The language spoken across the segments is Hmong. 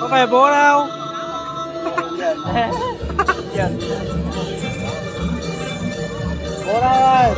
Không phải bố đâu. Bố đâu rồi?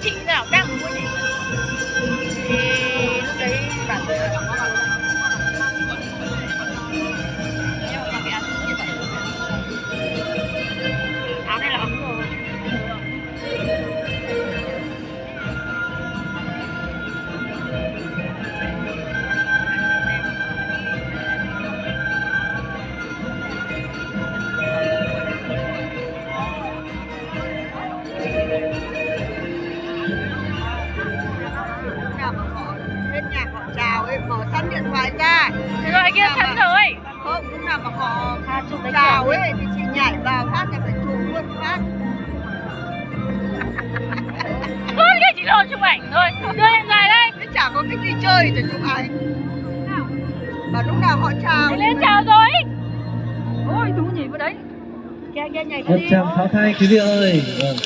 Chị nào đang muốn gì? Thì lúc đấy bạn áo này là áo mưa. Nào mà họ hết nhà họ chào ấy, mở sẵn điện thoại ra. Thế rồi kia sẵn rồi. Không, lúc nào mà họ chào ấy thì chị nhảy vào phát là phải chụp luôn phát. Ôi, cái chỉ lo chụp ảnh thôi. Đưa điện thoại đây. Thế chả có cái gì chơi để chụp ảnh. Mà lúc nào họ chào. Thế nên chào rồi. Ôi, đúng nhỉ, vào đấy. Kia, kia nhảy đi. Em chào Thảo Thay quý vị ơi. Vâng.